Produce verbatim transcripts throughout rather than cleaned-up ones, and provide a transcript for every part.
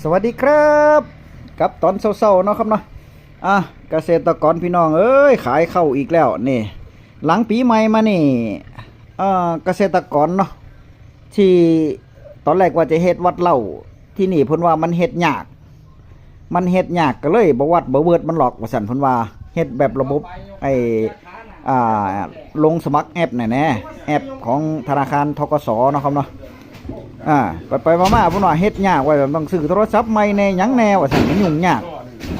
สวัสดีครับ กับตอนเช้าๆเนาะครับเนาะ อ่ะ เกษตรกรพี่น้องเอ้ย ขายข้าวอีกแล้วนี่ หลังปีใหม่มานี่ เอ่อ เกษตรกรเนาะ ที่ตอนแรกว่าจะเฮ็ดวัดเหล้า ที่นี่เพิ่นว่ามันเฮ็ดยาก มันเฮ็ดยากก็เลยบ่วัดบ่เวิดมันหรอกว่าซั่น เพิ่นว่าเฮ็ดแบบระบบไอ้ อ่า ลงสมัครแอปน่ะแหน่ แอปของธนาคาร ธ.ก.ส. เนาะครับเนาะ อ่า ไปไปมามาๆเพิ่นว่าเฮ็ดยากว่าซั่น ต้องซื้อโทรศัพท์ใหม่แหน่หยังแหน่ว่าซั่น มันยุ่งยาก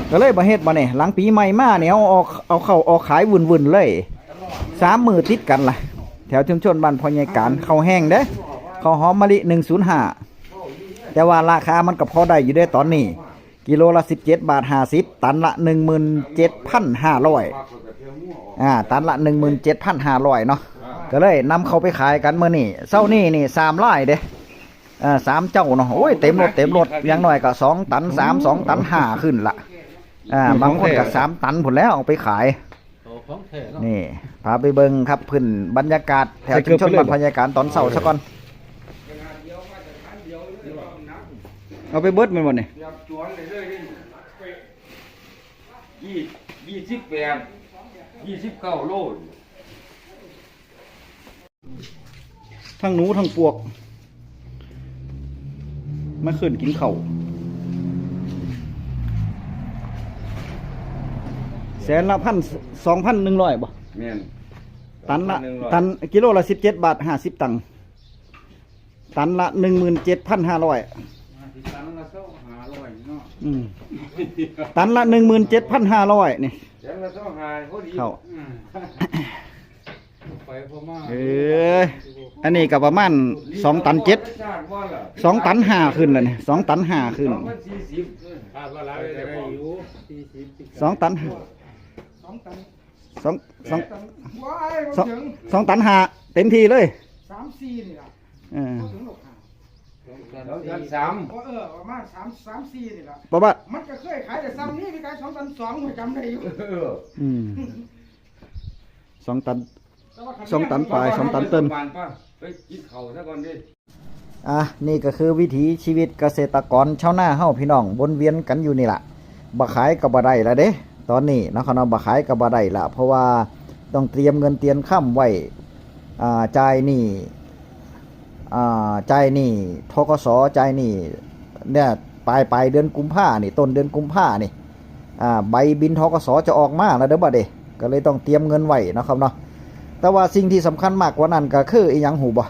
ก็เลยบ่เฮ็ด บัดนี้หลังปีใหม่มานี่ เอาออก เอาเข้าออกขายวื่นๆเลย สามมื้อติดกันล่ะ แถวชุมชนบ้านพ่อใหญ่การ ข้าวแห้งเด้ ข้าวหอมมะลิ หนึ่งศูนย์ห้า แต่ว่าราคามันก็พอได้อยู่เด้ตอนนี้ กิโลละ สิบเจ็ดบาทห้าสิบ ตันละ หนึ่งหมื่นเจ็ดพันห้าร้อย อ่า ตันละ หนึ่งหมื่นเจ็ดพันห้าร้อยเนาะ ก็เลยนำเข้าไปขายกันมื้อนี้ เช้านี้นี่ สามรายเด้ เอ่อ สามเจ้าเนาะ โอ้ย เต็มรถ เต็มรถ อย่างน้อยก็ สองตันสาม สองตันห้าขึ้นละ อ่า บางคนก็ สามตันพุ้นแล้วเอาไปขาย โตของแท้เนาะ นี่ พาไปเบิ่งครับ พื้นบรรยากาศแถวชุมชนบ้านพ่อใหญ่การตอนเช้าซะก่อน เอาไปเบิดแม่นบ่นี่ แบบจวนเลยเลยนี่ ยี่ ยี่สิบแปด ยี่สิบเก้าโล ทั้งหนูทั้งปวก มาขึ้นกินข้าว แสนละพัน สองพันหนึ่งร้อยบ่ แม่น ตันละ สองพันหนึ่งร้อย ตัน กิโลละ สิบเจ็ดบาทห้าสิบตังค์ ตันละ หนึ่งหมื่นเจ็ดพันห้าร้อย ตันละสองห้าร้อยเนาะ อืม ตันละ หนึ่งหมื่นเจ็ดพันห้าร้อยนี่ แสนละสองห้าพอดี เข้า อืม ไปพม่า เออ อันนี้ก็ประมาณ สองตันเจ็ด สองตันห้าขึ้นแล้วนี่ สองตันห้าขึ้น สองพันสี่สิบ คาดว่าหลายเลยเด้อ สองตัน สองตัน สอง สอง ว้าย บ่ สอง ถึง สองตันห้า เต็มที่เลย สามสี่นี่ล่ะ เออ บ่ถึงหรอกห้า สองตันสาม บ่ เออ ประมาณสาม สามสี่นี่ล่ะ ประมาณ มันก็เคยขายแต่ซ้ำนี่ มีขายสองตันสอง ข้อยจำได้อยู่ เออ อืม สองตัน แต่ว่าคัน สองตันปลาย สองตันเติม ไปกินข้าวซะก่อนดิ อ่ะ นี่ก็คือวิถีชีวิตเกษตรกรชาวนาเฮาพี่น้อง วนเวียนกันอยู่นี่ล่ะ บ่ขายก็บ่ได้ละเด้ ตอนนี้เนาะครับเนาะ บ่ขายก็บ่ได้ละ เพราะว่าต้องเตรียมเงินเตรียมคำไว้ อ่า จ่ายหนี้ อ่า จ่ายหนี้ ธ.ก.ส. จ่ายหนี้ เนี่ย ปลาย ปลายเดือนกุมภานี่ ต้นเดือนกุมภานี่ อ่า ใบบิน ธ.ก.ส. จะออกมาแล้วเด้อบัดนี้ ก็เลยต้องเตรียมเงินไว้เนาะครับเนาะ แต่ว่าสิ่งที่สำคัญมากกว่านั้นก็คืออีหยังฮู้บ่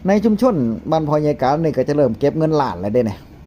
ในชุมชนบ้านพ่อใหญ่การนี่ก็จะเริ่มเก็บเงินล้านแล้วเด้เนี่ย